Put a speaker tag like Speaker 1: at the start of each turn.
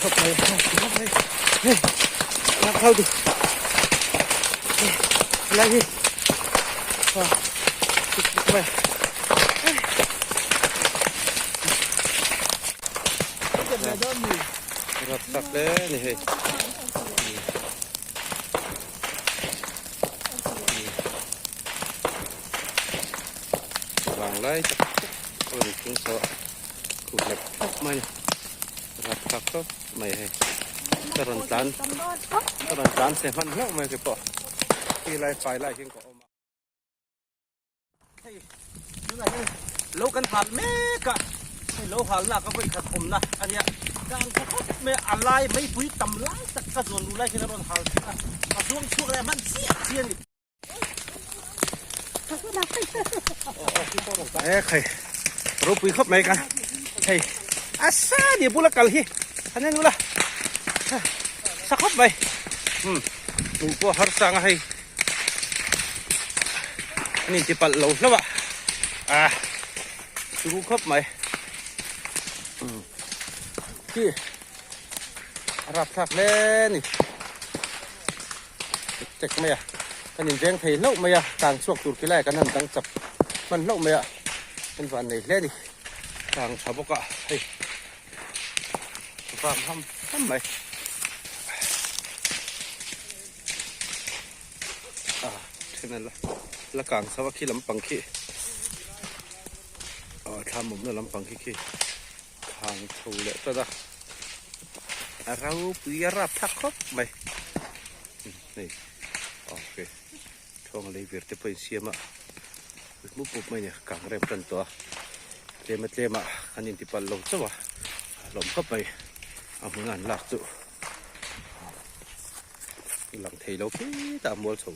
Speaker 1: Khawp mai khawp mai hei lak thau tu lai hi mai rap tak hle ni hei vang lai tak tak a chung saw khu hlep hlep mai a ni rap tak tawp mai hei ka rawn tlan ka rawn tlan chhe hman hlauh mai te pawh khi lai fai lai hian ka awm a. Hei tunah hian lo kan hal mek a, hei lo halna ka vawi khat awmna a nia, ka ang tha khawp mai a, a lai meipui tam lai tak ka zawn luh lai hian a rawn hal chhuak a, a zuang chhuak leh a hman chiah chiah a ni. E khai ropui khawp mai ka hei a sa ni bula kal hi an en ula sa khawp mai um hmuh pawh har sang a hei an inti palh lo hlauh a ah turu khawp mai um khi a rapthlak hle ni tek tek mai a kan inveng thei hlauh mai a tang chhuak tur khi lai kan han dang chap hman hlauh mai a kan van nei hle ni tang tha bawk a hei vam ham ham mai a then a la la kang chho a khi lampang khi aw thlam awmna lampang khi khi khang chho leh tlat a a ropui a rap thlak khawp mai hei ok thawng lei vir te pawh insiam a mup mup mai a ni kang rem tan tawh a tlem a tlem a kan inti palh lo chauh a hlawm khawp mai a hmun an lak chu lang thei lo khi tah mual chho.